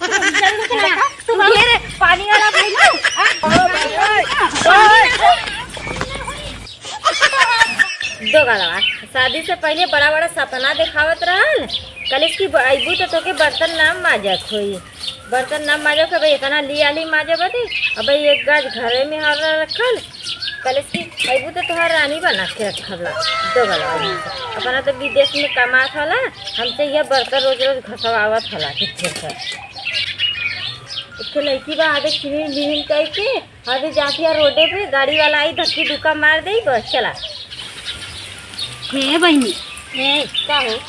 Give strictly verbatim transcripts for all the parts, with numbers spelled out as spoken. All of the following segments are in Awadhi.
जरूर के ना। तू ढेर पानी वाला भाई ना। आ? दो गलवा, शादी से पहिले बड़ा बड़ा सपना देखावत रहल। कलिस कि ब-, अइबू तो तोके बर्तन ना माजक होई, बर्तन ना माजक होई, इतना लिया ली माजे बदे। अब एक गाज घरे में हारा रखल, कलिस कि अइबू तो तोहार रानी बना के रखब ला। दो गलवा, अपना तो विदेश में कमात हला, हमसे यह बर्तन रोज रोज घसवावत हला, ठीक ठीक। एक ठे लड़की बा, आदे खिमिन बिमिन टाइप के, अभी जाती है रोडे पे, गाड़ी वाला आई, धक्की धुक्का मार दे, बस चला। हे बहिनी, ए, का हो?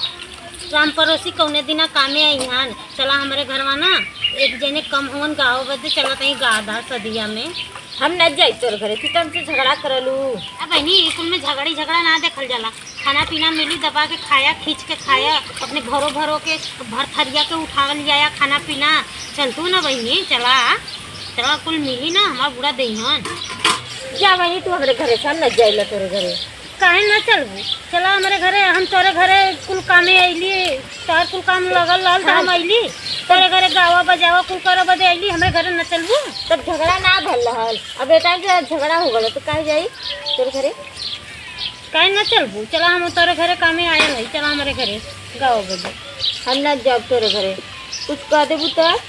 राम पड़ोसी कौने दिना कामे आई हन, चला हमरे घरवा ना, एक जने कम होन गाओ बदे, चला तई गा दा सदिया में। हम न जाई तोर घरे, तू तो हमसे झगड़ा करलू। आ बहिनी, ई कुल में झगड़ी झगड़ा ना देखल जाला। खाना पीना मिली, दबा के खाया, खींच के खाया, अपने भरो भरो के भर थरिया के उठा लिया खाना पीना। चल तू ना बहिनी, चला, चला, कुल मिली ना, हमार बूढ़ा देइहन। जा बहिनी, तू हमरे घरे से, हम न जाइला तोरे घरे। काहे ना चलबू? चला हमरे घरे, हम तोरे घरे कुल कामे अइली, तोहर कुल काम लगल रहल त हम हाँ। अइली, तोरे घरे गावा बजावा कुल करे बदे अइली, हमरे घरे न चलबू? तब झगड़ा ना भल रहल, अब बेटा के झगड़ा हो गल, तो काहे जाई तोरे घरे? काहे ना चलबू? चला, हम तोरे घरे कामे आयल हई, चला हमरे घरे गावा बजे। हम ना जाब तोरे घरे, कुछ कह देबू त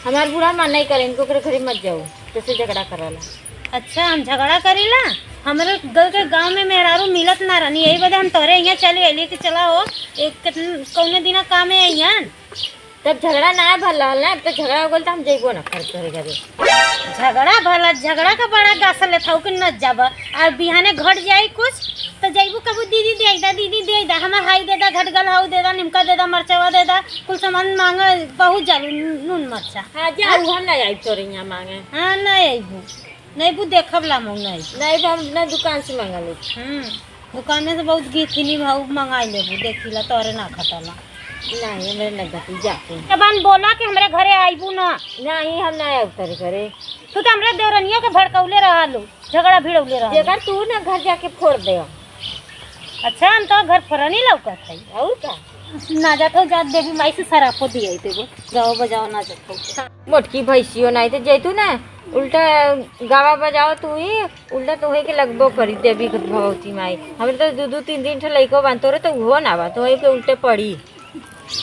हमार बूढ़ा मना ही करे, इनको ओकरे घरे मत जाओ, जैसे झगड़ा कराला। अच्छा, हम झगड़ा करीला? हमरे घर के गाँव में मेहरारू मिलत ना रहनी, यही वजह हम तोरे यहाँ चली अइली कि चला हो, एक कितन-, कौने दिना कामे अइहन। तब झगड़ा ना भल रहल ना, अब तो झगड़ा हो गल तो हम जइबो ना कर तोरे घरे। झगड़ा भला, झगड़ा का बड़ा गासा लेत हऊ कि न जाबा, और बिहाने घट जाई कुछ तो जइबू कबू दीदी दे दा, दीदी दे दा, हमार हाई दे दा, घटगल हाउ दे दा, निमका दे दा, मरचवा दे दा, कुल सामान मांगे बहुत जालू, नून मरचा। हाँ, जा, हाँ? उ हम ना जाई तोरे यहाँ मांगे। हाँ, ना अइबू, ना अइबू, देखब ला मऊ, ना अइबू। ना अइबू, हम ना दुकान से मंगा लेब। हम्म, दुकान में से बहुत गीथिनी भाव मंगाई लेबू, देखी ला, तोरे ना खटाला। नहीं, हमरे ना गति जाते। जबान बोला कि हमरे घरे अइबू ना। नहीं, हम ना आइब तोरे घरे। तू तो हमरे देवरनिया के भड़कौले रहलू, झगड़ा भिड़ौले रहलू। जेकर तू ना घर जाके फोड़ दे। अच्छा, हम तो घर फोरनी लौकत है। और का? ना जात हो, जात देवी माई से सरापो दिए देबो। गाओ बजाओ ना जात हो। मोटकी भैंसियो नहीं तो जैतू ना, उल्टा गावा बजाओ तू ही, उल्टा तोहे के लगबो करी देवी के भगवती माई। हमरे तो दू दू तीन तीन ठे लइको बान, तोरे तो उहो ना बा, तोहे के उल्टे पड़ी।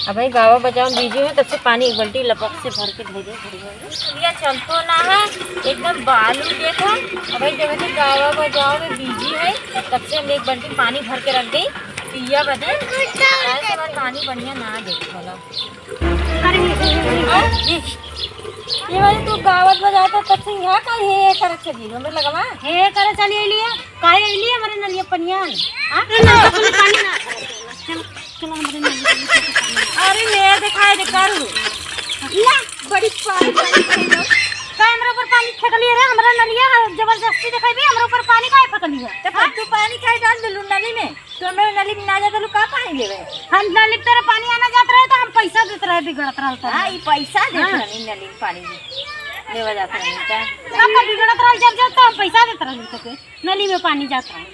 अब भाई गावा बजाओ busy में, तब से पानी एक बाल्टी लपक से भर के धो दे। भैया चलतो ना है, एकदम बालू देखो। अब भाई जब से गावा बजाओ में busy है, तब से हम एक बाल्टी पानी भर के रख दे, पिया बदे। आज हमार पानी बढ़िया ना देख वाला। अरे, ये वाली तू गावत बजावत तब से यहाँ का हे हे करत चली, हमरे लगवा। हे हे करत चली अइली है, काहे अइली है हमरे नलिया पनिया? हाँ? ना, अपने पानी ना। चलो, चलो, हमरे नलिया पनिया से पानी ना। अरे, ले दिखाई दे करू। ला, बड़ी पानी, पानी, पानी। का हमरे ऊपर पानी फेंकली है रे, हमरा नलिया जबरदस्ती दिखाई दे, हमरा ऊपर पानी काहे फेंकली है? तो हाँ? तू पानी काहे डाल देलू नली में? तो हमरे नली में ना जात रहलू, का पानी लेवे? हम नली में तोरे पानी आना जात रहे, तो हम पैसा देत रहे, बिगड़त रहल तो। हाँ, ई पैसा देत हाँ। रहनी, नली में पानी लेवे जात रहनी का? तब का बिगड़त रहल, जब जात तो हम पैसा देत रहलू तोके, नली में पानी जात रहे,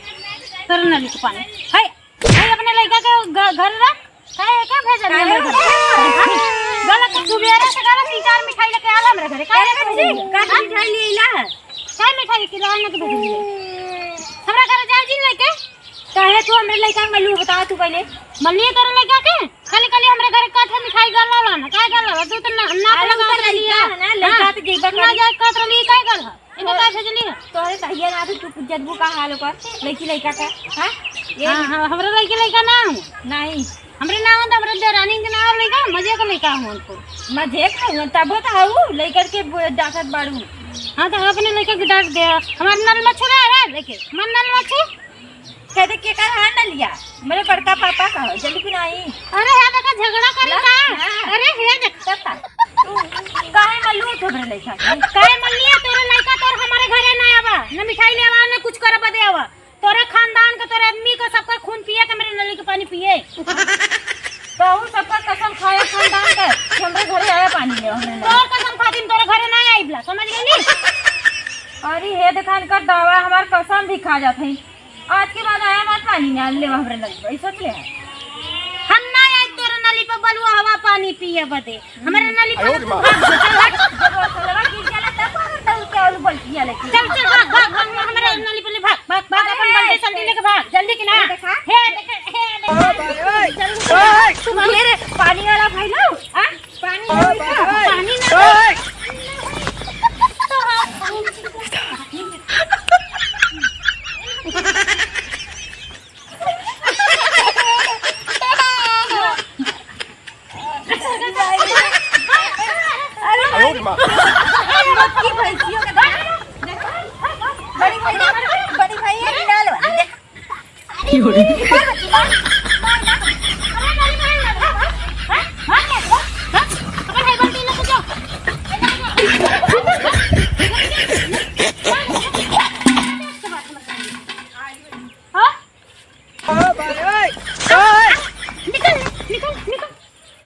तोरे नली के पानी। है, है अपने लइका के घ-, घर रख, काहे का भेजल काहे हमरे घर? का? गलत सुबेरे से गलत तीन चार मिठाई लेके आला हमरे घरे, काहे काहे का भेजल? का हाँ? मिठाई ले अइला है? काहे मिठाई के लाल न के भेजल है? हमरा घरे जाए जी लेके। काहे तू हमरे लइका के मल्लू बतावा तू पहिले? मल्लिए तोरे लइका के? खाली खाली हमरे घरे का ठे मिठाई गल लाला ना, काहे गल लाला? तू तो ना, नाक अरे लगा उनका के लइका लिया। है ना, लइका हाँ। तो जइबा ना करे। जाए कहत रहली, काहे गल है? इन्हें काहे भेजली है? तोरे दहिया ना तो तू जदबू का हाल ओकर, लइकी लइका का, हाँ? ये हाँ, हाँ, हमरा लइकी लइका ना हो। नहीं। हमरे ना हो तो हमरे देरानी के ना हो लइका, मजे का लइका हो उनको। मजे का हो, तबो तो हऊ, लइकर के ब-, डांटत बाड़ू। हाँ, तो हम अपने लइका के डांट दे, हमारे नल में छुड़ा है, लेके, हमारे नल में छू। कह दे, "केकर है नलिया?" मेरे बड़का पापा का हो, जल्दी पिनाई। अरे, हे देखा, झगड़ा करे ला, का? हाँ। अरे, हे देखा। तब का? काहे मल्लू उठो मेरे लइका? काहे मल्लिया, तोरे लइका तोर हमारे घरे ना आवा, न मिठाई ले आवा, न कुछ करे बदे आवा। तोरे खानदान के, तोरे आदमी के, सबका खून पिए के मेरे नली के पानी पिए। कहू सबका कसम खाए खानदान के कि हमरे घरे आया पानी ले, हमरे नली। तोर कसम खातिन तोरे घरे ना आइबला, समझ गइली? अरे, हे देखा, इनकर दावा हमार कसम भी खा जात है। आज के बाद आया मत पानी ना लेवा हमरे नली पे, ई सोच ले। हम ना आइब तोरे नली पे बलुआ हवा पा पानी पिए बदे। हमारे नली पर तू भाग, चल, हट। जब वो सलवा गिर जाला, तब हम दौड़ के आलू बाल्टी लेके। चल, चल, भाग, भाग, भाग, हमारे नली पर ले भाग, भाग, भाग, अपन बाल्टी सल्टी लेके भाग, जल्दी के ना। हे, देखा। हे, देखा, हे, देखा। जल्दी से। तू ये रे, पानी वाला भाई लो, आ? पानी ना, पानी ना। अरे, अरे, अरे, बड़ी भैंसियों के देख। बड़ी भैया, बड़ी भैया, ये डाल वाली, देख। हाँ? निकल, निकल, निकल।